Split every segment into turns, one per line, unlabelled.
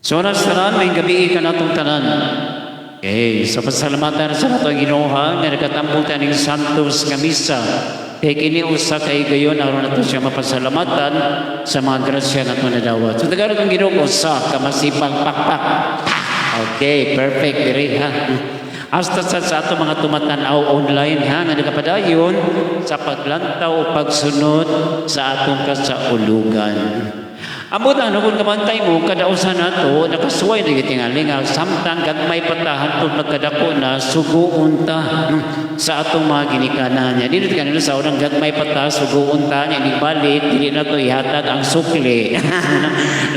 So oras tanan, maayong gabii kanatong tanan. Okay, so pasalamatan sa atong Ginoo nga nagkatambong ta ning Santos nga misa. Kay kini usa ka higayon aron nato siya mapasalamatan sa mga grasya nga atong nadawat. So Tagalog ang Ginoo, usa ka masipang pakpak. Okay, perfect diri ha. Hasta sa ato mga tumatan-aw online ha, nga nagapadayon sa paglantaw o pagsunod sa atong kasaulugan. Ambot ano kung kabantay mo, kada usa nato, nakasuway na tingali nga samtang gagmay pa ta hantod magkadako na, suguon ta, no, sa atong mga ginikanan niya. Dito kanino sa unang gagmay pa ta, suguon ta niya, balik, dili na to ihatag ang sukli.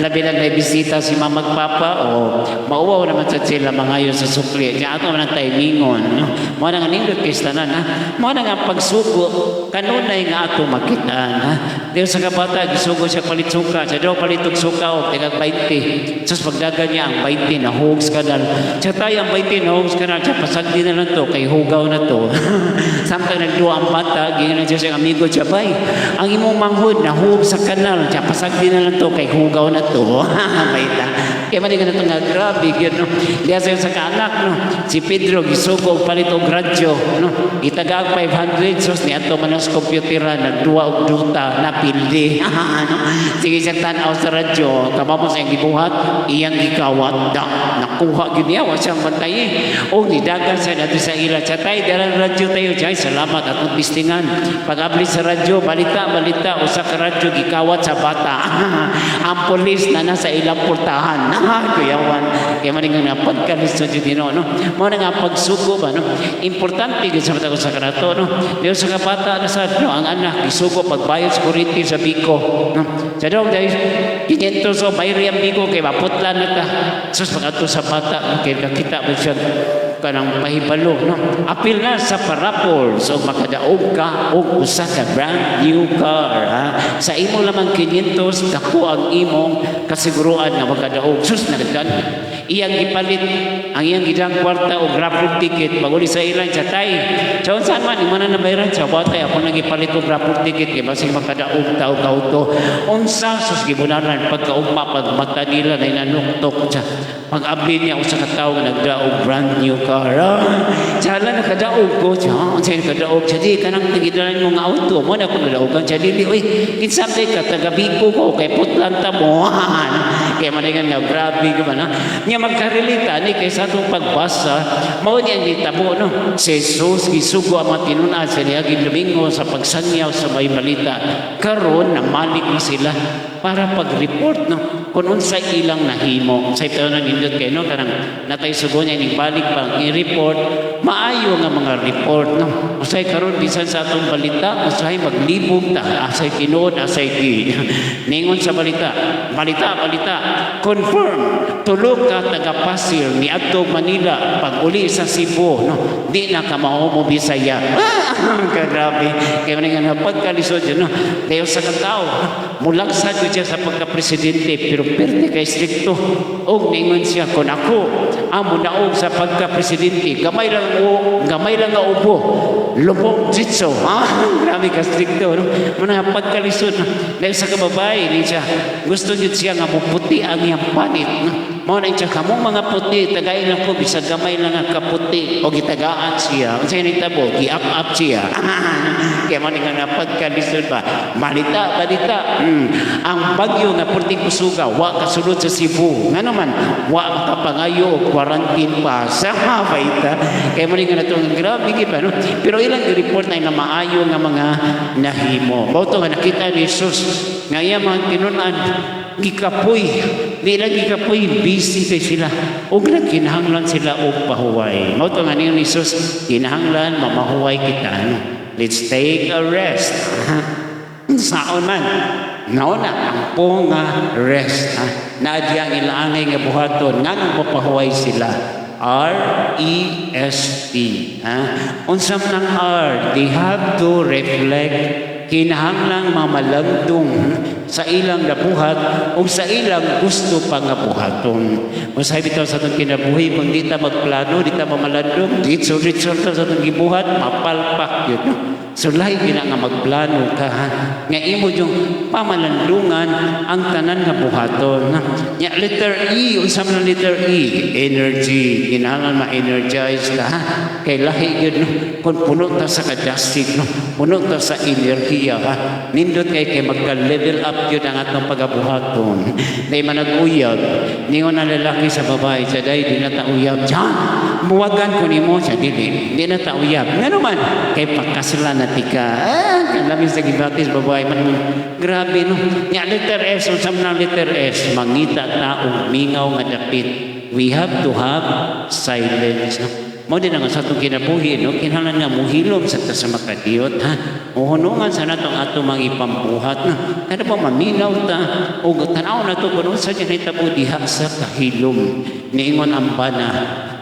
Labi na may bisita si mama ug papa o mauwaw naman sa sila mangayo sa sukli. Niya ato man ang timingon. No? Mao na nga nindot kay tanan ha. Mao na nga pagsugo kanunay nga ato makitaan ha. Diyo sa kabata gisugo siya palit suka. Siya daw palit og suka og tigag 20. Sus, pagdagan niya ang 20 na sa kanal. Siya tayo ang 20 nahug sa kanal. Siya pasagdi na lang to kay hugaw na to. Samtang nagduwa ang bata, giingon siya sa amigo siya, "Bay, ang imong manghod nahug sa kanal." Siya pasagdi na lang to kay hugaw na to. Baita. Kaya man nga nga grabe gyud no. Diya sa sa kaanak no. Si Pedro gisugo og palit og radyo no. Gitaga ang 500, sus, niadto man sa kompyutera, nagduwa og duta napildi. No. Sige siya tan-aw sa radyo, kabamo sa iyang gibuhat, iyang gikawat da. Nakuha gyud niya, wa siyang bantay. Og nidagan sa dito sa ila. Siya tay, dalang radyo tayo. Siya, salamat atong tistingan. Pag-abli sa radyo, balita, balita, usa ka radyo gikawat sa bata. Ang pulis na nasa ilang portahan. Kuyawan. Kaya man nga pagkalisod yun Ginoo, no? Mao na nga pagsugo ba, no? Importante gyud sa matag sa kanato, no? Diyo sa kabata na sa, no, ang anak gisugo pagbayad sa kuryente sa Biko, no? Sa dong dahil 500 so bayri ang Biko kay maputlan na ta. Sus, pag-adto sa bata, kay kakita ba siya kanang pahibalo, no? Apil na sa pa-raffle so makadaog ka og usa ka brand new car ha. Sa imo lamang 500, dako ang imong kasiguruan nga makadaog. Sus, nagdan iyang gipalit ang iyang gidang kwarta og raffle ticket. Paguli sa ilan sa tay, sa unsa man imo na nabayaran sa batay, ako nang gipalit og raffle ticket kay basig makadaog ta og auto. Unsa? Sus, gibunaran. Pagkaugma, pag mata nila na nanuktok siya, pag-abli niya, usa ka tawo nga nagdaog brand new car. Ah, siya nakadaog ko siya, unsa nakadaog siya, di kanang gidalan mo nga auto mo na ako nadaogan. Siya, dili oy, kinsa kay ka, taga Biko ko kay putlan ta mo. Kaya man nga grabe ka man ha. Nya magkarelate ni kay sa atong pagbasa, mao niya ang nitabo no. Si Jesus gisugo ang mga tinun-an sa niaging Domingo sa pagsangyaw sa may balita. Karon namalik na sila para pag-report no kung unsa ilang nahimo. Sa ito na nindot kay no, kanang natay sugo niya ning balik pang i-report maayo nga mga report no. Usay karon bisan sa atong balita, usahay maglibog ta, asay tinuod, asay di. Ningon sa balita, balita, balita, confirm tulo ka taga Pasil niadto Manila, pag uli sa Cebu no, di na ka mao mo Bisaya. Kagrabe kay man nga pagkalisod yun, no. Dayon sa katao mulagsa jud siya sa pagka-presidente pero perte kay strikto og ningon siya, "Kon ako ang mudaog sa pagka-presidente, gamay lang o gamay lang nga ubo, lubog jitso." Ah, grabe ka strikto no, mga pagkalisod no. Dahil sa kababae ni siya, gusto jud siya nga muputi ang iyang panit no. Mao na siya, "Kamong mga puti, tagay lang ko bisag gamay lang ang kaputi." O gitagaan siya. Unsa nitabo? Gi-up-up siya. Kaya man nga pagkalisod ba. Balita, balita. Ang bagyo nga perting kusuga, wa kasulod sa Cebu. Ngano man, wa makapangayo og quarantine pass. Baita. Kaya man nga natong grabe gid ba no. Pero ilang report na maayo nga mga nahimo. Mao to nga nakita ni Jesus nga iya mga tinun-an gikapoy, di lang gikapoy, busy kay sila ug nagkinahanglan sila og pahuway. Mao to nga ni Jesus, kinahanglan mamahuway kita no. Let's take a rest. Saon man nauna ang po nga rest ha. Naa diya ang ilaangay nga buhaton nganong mapahuway sila. REST ha. Unsa man ang R? They have to reflect, kinahanglang mamalagdong. Sa ilang nabuhat o sa ilang gusto pa nga buhaton. Usahay bitaw sa atong kinabuhi, kung di ta magplano, di ta mamalandong, ditso-ditso ta sa atong gibuhat, mapalpak gyud, no? So lahi gina nga magplano ka, ha? Nga imo yung pamalandungan ang tanan nga buhaton. Ha? Nya letter E, unsa man ang letter E? Energy. Kinahanglan ma-energize ka, ha? Kay lahi gyud, no? Kung puno ta sa kadasig, no? Puno ta sa enerhiya, ha? Nindot kay kay magka-level up gyud ang atong pagabuhaton. Nay manag-uyab, ningon ang lalaki sa babae, sa day di na ta uyab. Diyan, muwagan ko nimo siya dili. Di na ta uyab. Ngano man kay pakaslan na tika. Ah, kalami sa gibatis babae man. Grabe, no. Nya letter S, unsa man ang letter S? Mangita ta og mingaw nga dapit. We have to have silence, no? Mao din ang sa atong kinabuhi, no? Kinahanglan nga muhilom sa ta sa makadiyot, ha? Muhunungan sa natong atong mga ipambuhat, no? Kada pa maminaw ta, ug tan-aw na to kung unsa dyan hitabo diha sa kahilom. Niingon ang bana,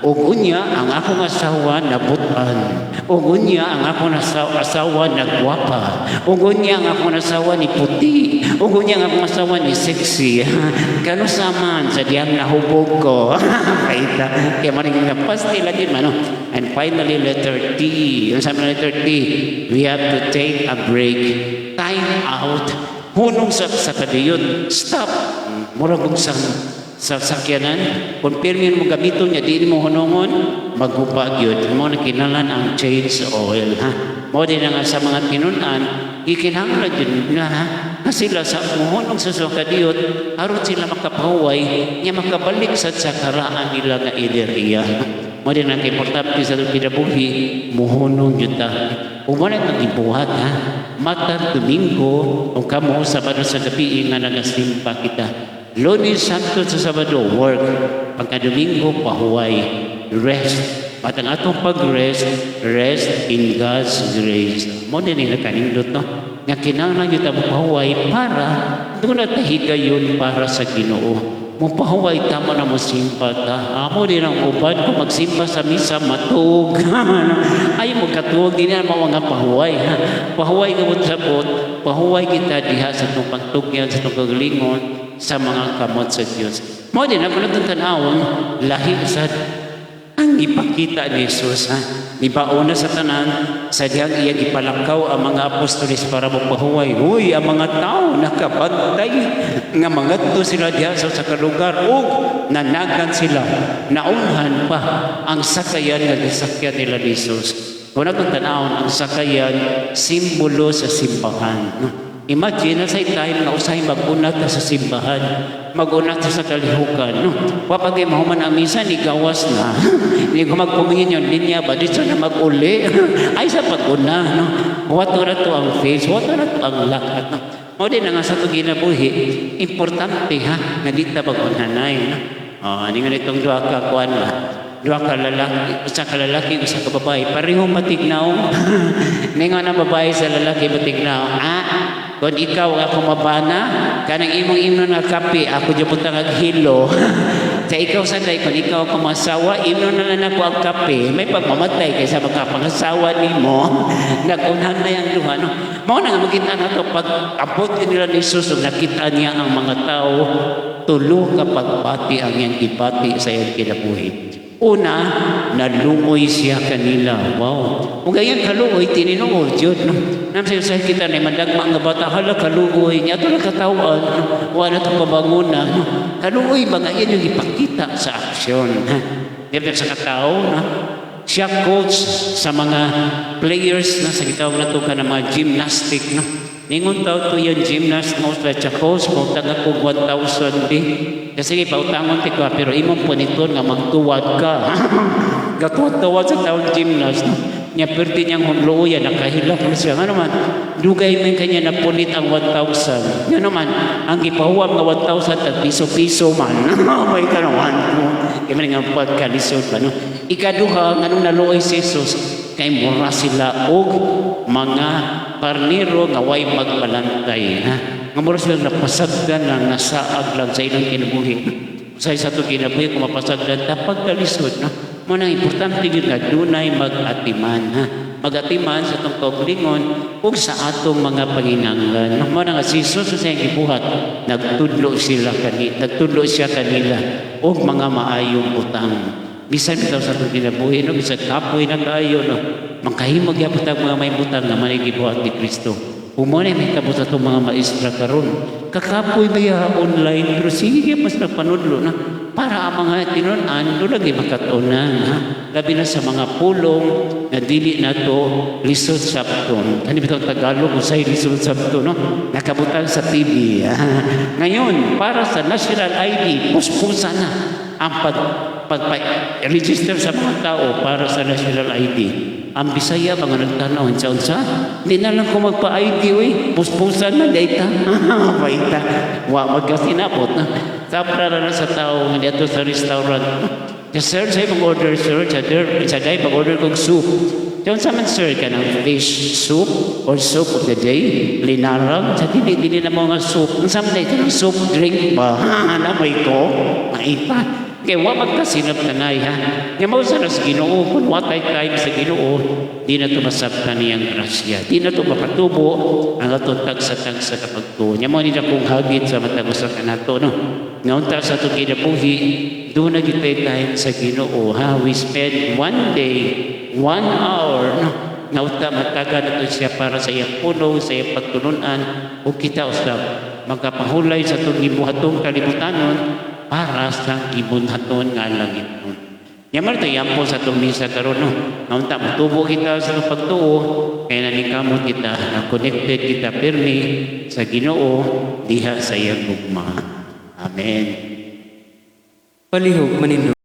ug unya ang akong asawa nabutan. Ug unya ang akong asawa nagwapa. Ug unya ang akong asawa ni puti. Ug unya ang akong asawa ni sexy. Kano sa man sa diyang nahubog ko. Kaita. Kaya man nga pasti lagi man, no? And finally, letter T. Yung sabi ng letter T, we have to take a break. Time out. Hunong sa kadiyot. Stop. Murag kung sa sakyanan, kung pirmi mo gamiton niya, di mo hunongon, maghupa gyud. Mao na kinahanglan ang change oil, ha? Mao din nga sa mga tinun-an, gikinahanglan gyud na, ha? Na sila sa muhunong sa kadiyot, aron sila makapahuway, nya makabalik sa karaan nila nga enerhiya. Mao din ang importante sa atong kinabuhi, muhunong gyud ta. Ug mo na itong gibuhat, ha? Matag Domingo, o kamo Sabado sa gabi nga nagasimba kita. Lunes, Sabado sa Sabado, work. Pagka Domingo, pahuway. Rest. At ang atong pag-rest, rest in God's grace. Mao din nila kanindot, no? Nga kinahanglan gyud ta pahuway para doon na higayon para sa Ginoo. Mupahuway tama na mo simba ta. Amo din ang uban kung magsimba sa misa matuog. Ay mo katuog din na mga pahuway. Ha? Pahuway gamot sabot, pahuway kita diha sa itong pagtugyan, sa itong kagalingon, sa mga kamot sa Dios. Mao din ako natong tan-awon, lahi sa ang ipakita ni Jesus, ha? Nibaon na sa tanan sa dihang iyang ipalakaw ang mga apostoles para mapahuway. Uy, ang mga tao nakabantay nga mangadto sila diha sa kalugar ug nanagan sila. Naunhan pa ang sakayan nga gisakyan nila ni Jesus. Kung atong tan-awon, ang sakayan simbolo sa simbahan, no? Imagine na sa time nga usahay mag-una ta sa simbahan, mag-una ta sa kalihukan, no? Wapagay mahuman ang misa, ni gawas na. Ni magpumingin yung linya ba, dito na mag-uli. Ay sa pag-una, no? Wato na to ang face, wato na to ang lakat, no? Mao din nga sa itong kinabuhi, importante, ha, nga di ta mag-unhanay, no? Oh, ani nga nitong duha ka kuan ba? Duha ka lalaki, usa ka lalaki, usa ka babae, pareho matignaw. Ningon ang babae sa lalaki matignaw, ah, kung ikaw ako mabana, kanang imong imnon nga kape, ako jud butang ag hilo. Sa ikaw sanday, kung ikaw ako masawa, imnon na lang ako ang kape. May pagmamatay kaysa makapangasawa nimo. Nag-unhan na yung duha. No? Mao na nga makita na to, pag abot nila ni Jesus, ug nakita niya ang mga tao, tulo ka pagbati ang iyang gibati sa iyang kinabuhi. Una, naluoy siya kanila. Wow. Kung ganyan kaluoy, tininuod yun. No? Nam sa kita na mandagma nga bata, hala kaluoy niya. Ito na katawan. No? Wala itong pabanguna. No? Kaluoy ba nga yan yung ipakita sa aksyon. Ha? Di ba sa katao, no? Siya coach sa mga players na sa gitawag na to ka na mga gymnastic. No? Ningon tao to yung gymnast mo sa siya coach, pautang ako 1,000 di. Kasi pautangon ti ka, pero imong puniton nga magtuwad ka. Gatuwad-tuwad sa taong gymnast. No? Nya perti niyang hunluya, nakahilak na siya. Nga naman, dugay man kanya napunit ang 1,000. Nga naman, ang gipahuwam nga 1,000 at piso-piso man. May kanawan. Kaya man nga pagkalisod ba, no? Ikaduha, nganong naluoy si Jesus, kay mura sila og mga karniro nga way magbalantay. Ha? Nga mura sila napasagdan lang, nasaag lang sa ilang kinabuhi. Sa isa to kinabuhi, kung mapasagdan ta, pagkalisod, no? Mao nang importante gyud nga dunay mag-atiman, ha. Mag-atiman sa atong kaugalingon ug sa atong mga panginahanglan. No, mao na nga si Jesus sa iyang gibuhat, nagtudlo siya kanila og mga maayong butang. Bisan bitaw sa atong kinabuhi, no, bisan kapoy na kaayo, no, makahimo gyapon tag mga may butang nga manay gibuhat ni Kristo. Ug mao na mahitabo sa atong mga maestra karon. Kakapoy ba online, pero sige gyud mas nagpanudlo na para ang mga tinunan doon lagi makatunan, ha? Labi na sa mga pulong na dili nato lisod sabton. Ano bitaw Tagalog usay lisod sabton, no? Nakabutan sa TV. Ngayon, para sa national ID, puspusa na ang pag pag register sa mga tao para sa national ID. Ang Bisaya mga nagtanaw unsa unsa, di na lang ko magpa-ID uy, puspusan na data. Baita. Wa magkasinabot na. Tapra na sa tao nga dito sa restaurant. "Yes, sir, sa mag-order, sir, sa day mag-order kog soup." "Diyan sa man, sir, kanang fish soup or soup of the day, linarag, sa dili, dili na mo nga soup. Ang sa man ito ng soup drink ba?" Na may ko, maita. Kaya wa magkasinabtanay, ha. Nga mao sa sa Ginoo, kung wa tay time sa Ginoo, di na to masabtan niyang grasya. Di na to mapatubo ang atong tagsa-tagsa kapagtuo. Nya mao ni akong hagit sa matag usa kanato, no. Nga unta sa atong kinabuhi, duna gyud time sa Ginoo, ha. We spend one day, one hour, no. Nga unta matagan nato siya para sa iyang pulong, sa iyang pagtulunan, ug kita usab magkapahulay sa atong gibuhatong kalibutanon para sa gibunhaton nga langit. Nya man ito yampo sa atong misa karon, no. Nga unta motubo kita sa atong pagtuo kay naningkamot kita na connected kita pirmi sa Ginoo diha sa iyang gugma. Amen.
Palihog manindog.